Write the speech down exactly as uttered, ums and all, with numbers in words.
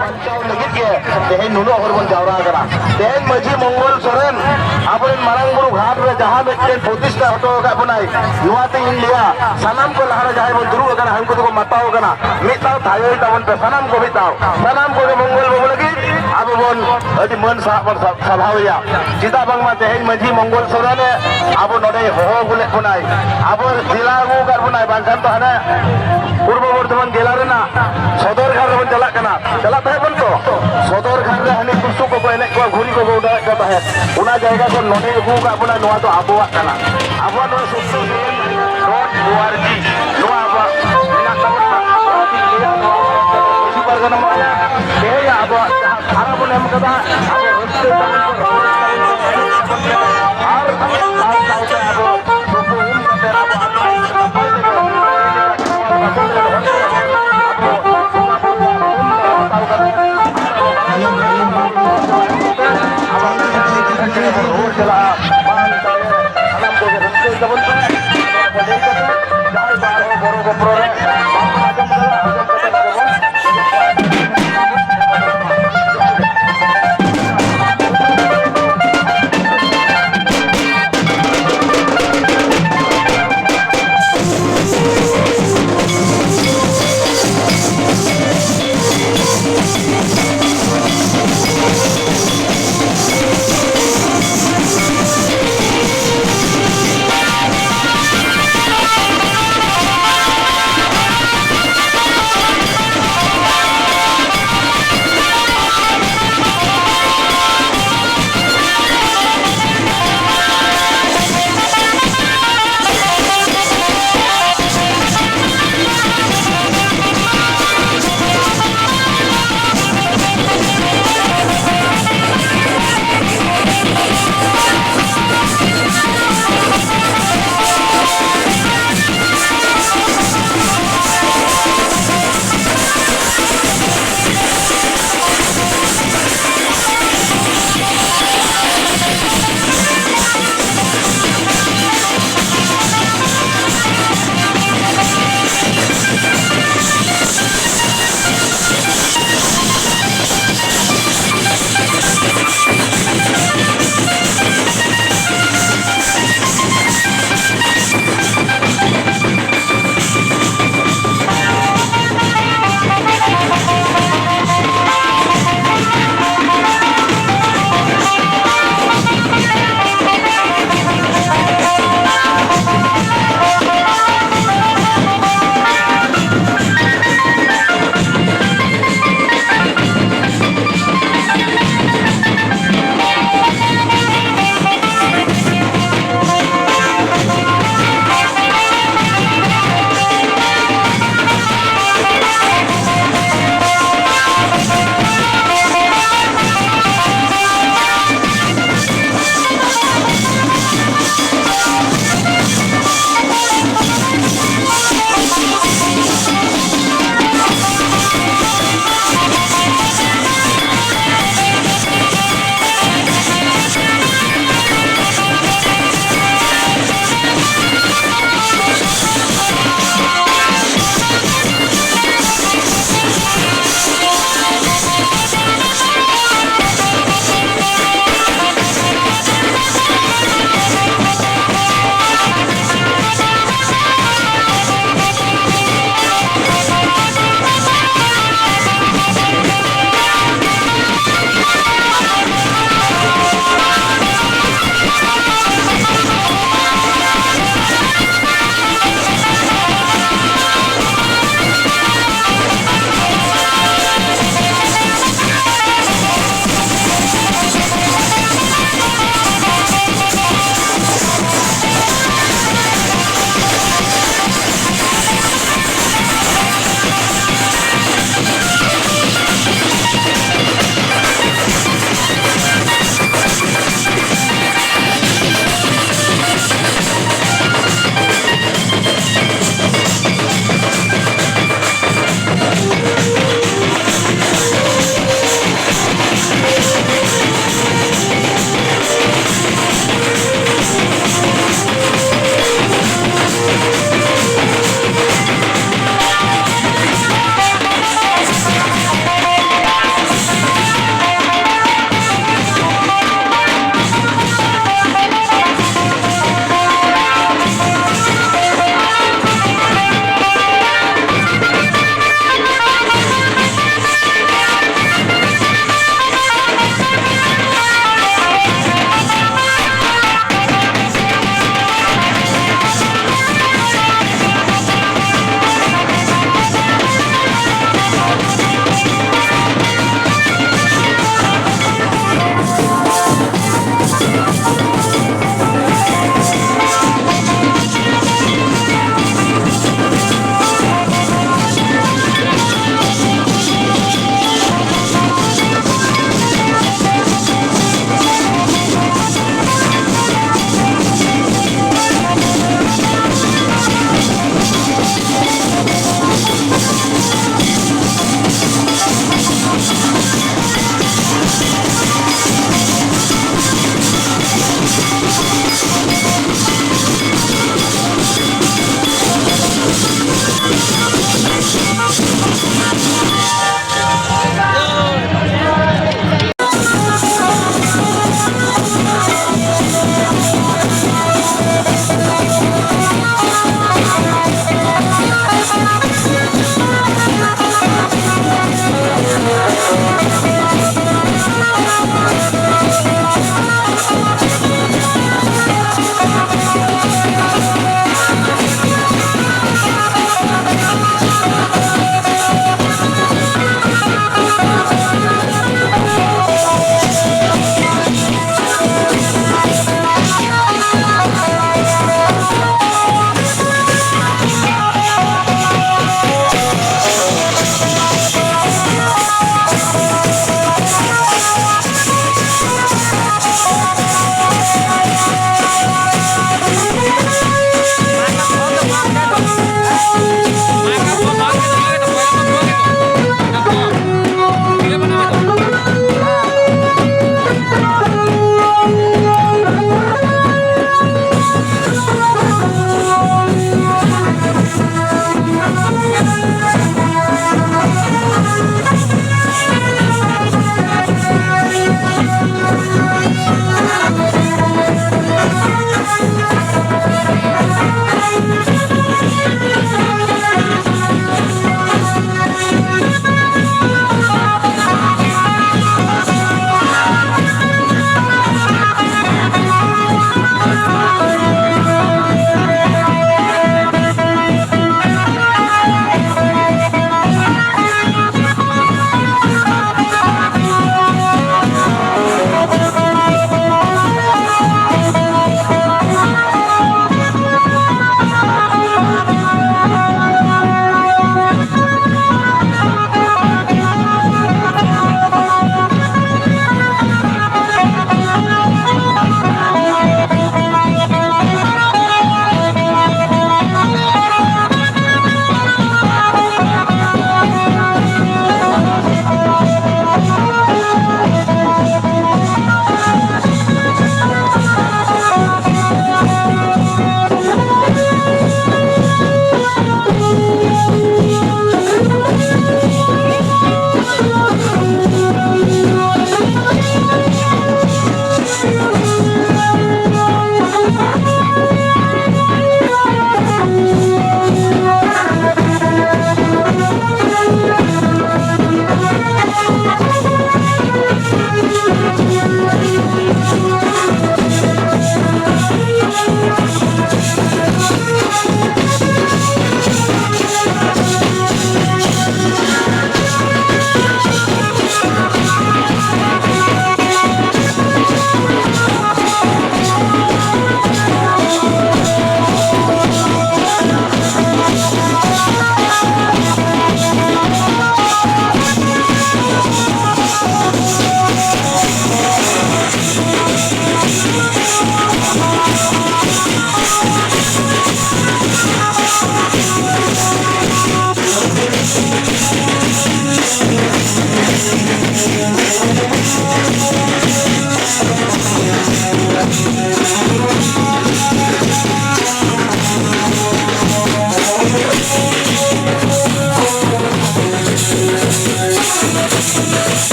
ᱵᱟᱧᱪᱟᱣ ᱞᱟᱹᱜᱤᱫ ᱜᱮ ᱛᱮᱦᱮᱧ ᱱᱩᱱᱟᱹᱜ ᱦᱚᱲ ᱵᱚᱱ ᱡᱟᱣᱨᱟ ᱟᱠᱟᱱᱟ᱾ ᱛᱮᱦᱮᱧ ᱢᱟᱹᱡᱷᱤ ᱢᱚᱝᱜᱚᱞ ᱥᱚᱨᱮᱱ ᱟᱵᱚᱨᱮᱱ ᱢᱟᱨᱟᱝ ᱵᱩᱨᱩ ᱜᱷᱟᱴ ᱨᱮ ᱡᱟᱦᱟᱸ ᱢᱤᱫᱴᱮᱱ ᱯᱨᱚᱛᱤᱥᱴᱷᱟ ᱦᱚᱴᱚ ᱟᱠᱟᱫ ᱵᱚᱱᱟᱭ, ᱱᱚᱣᱟ ᱛᱮ ᱤᱧ ᱞᱟᱹᱭᱟ, ᱥᱟᱱᱟᱢ ᱠᱚ ᱞᱟᱦᱟ ᱨᱮ ᱡᱟᱦᱟᱸᱭ ᱵᱚᱱ ᱫᱩᱲᱩᱵ ᱟᱠᱟᱱᱟ, ᱦᱟᱹᱱᱠᱩ ᱫᱚᱠᱚ ᱢᱟᱛᱟᱣ ᱟᱠᱟᱱᱟ᱾ ᱢᱤᱫ ᱫᱷᱟᱣ ᱛᱷᱟᱭᱚᱭ ᱛᱟᱵᱚᱱ ᱯᱮ ᱥᱟᱱᱟᱢ ᱠᱚ, ᱢᱤᱫ ᱫᱷᱟᱣ ᱥᱟᱱᱟᱢ ᱠᱚᱜᱮ ᱢᱚᱝᱜᱚᱞ ᱵᱟᱹᱵᱩ ᱞᱟᱹᱜᱤᱫ ᱟᱵᱚ ᱵᱚᱱ ᱟᱹᱰᱤ ᱢᱟᱹᱱ ᱥᱟᱶ ᱵᱚᱱ ᱥᱟᱵ-, ᱥᱟᱵᱷᱟᱣᱮᱭᱟ᱾ ᱪᱮᱫᱟᱜ ᱵᱟᱝᱢᱟ ᱛᱮᱦᱮᱧ ᱢᱟᱹᱡᱷᱤ ᱢᱚᱝᱜᱚᱞ ᱥᱚᱨᱮᱱᱮ ᱟᱵᱚ ᱱᱚᱰᱮᱭ ᱦᱚᱦᱚ ᱟᱹᱜᱩ ᱞᱮᱫ ᱵᱚᱱᱟᱭ, ᱟᱵᱚ ᱡᱮᱞᱟ ᱟᱹᱜᱩ ᱟᱠᱟᱫ ᱵᱚᱱᱟᱭ, ᱵᱟᱝᱠᱷᱟᱱ ᱫᱚ ᱦᱟᱱᱮ ᱯᱩᱨᱵᱚ ᱵᱚᱨᱫᱷᱚᱢᱟᱱ ᱡᱮᱞᱟ ᱨᱮᱱᱟᱜ ᱥᱚᱫᱚᱨ ᱜᱷᱟᱴ ᱨᱮᱵᱚᱱ ᱪᱟᱞᱟᱜ ᱠᱟᱱᱟ᱾ ᱪᱟᱞᱟᱜ ᱛᱟᱦᱮᱸ ᱵᱚᱱ ᱛᱚ, ᱥᱚᱫᱚᱨ ᱜᱷᱟᱴ ᱨᱮ ᱦᱟᱹᱱᱤ ᱴᱩᱥᱩ ᱠᱚᱠᱚ ᱮᱱᱮᱡ ᱠᱚᱣᱟ, ᱜᱷᱩᱲᱤ ᱠᱚᱠᱚ ᱩᱰᱟᱹᱣᱮᱫ ᱠᱚ ᱛᱟᱦᱮᱸᱫ, ᱚᱱᱟ ᱡᱟᱭᱜᱟ ᱠᱷᱚᱱ ᱱᱚᱰᱮ ᱟᱹᱜᱩ ᱟᱠᱟᱫ ᱵᱚᱱᱟ, ᱱᱚᱣᱟ ᱫᱚ ᱟᱵᱚᱣᱟᱜ ᱠᱟᱱᱟ᱾ ᱟᱵᱚᱣᱟᱜ ᱱᱚᱣᱟ ᱥᱩᱠᱛᱮ ᱰᱚᱴ ᱳ ᱟᱨ ᱡᱤ, ᱱᱚᱣᱟ ᱟᱵᱚᱣᱟᱜ ᱢᱮᱱᱟᱜ ᱛᱟᱵᱚᱱᱟ᱾ ᱢᱟᱹᱡᱷᱤ ᱯᱟᱨᱜᱟᱱᱟ ᱢᱚᱦᱚᱞ, ᱛᱮᱦᱮᱧ ᱟᱵᱚᱣᱟᱜ ᱡᱟᱦᱟᱸ ᱫᱷᱟᱨᱟ ᱵᱚᱱ ᱮᱢ ᱠᱟᱫᱟ, ᱟᱵᱚ ᱨᱟᱹᱥᱠᱟᱹ ᱛᱟᱵᱚᱱ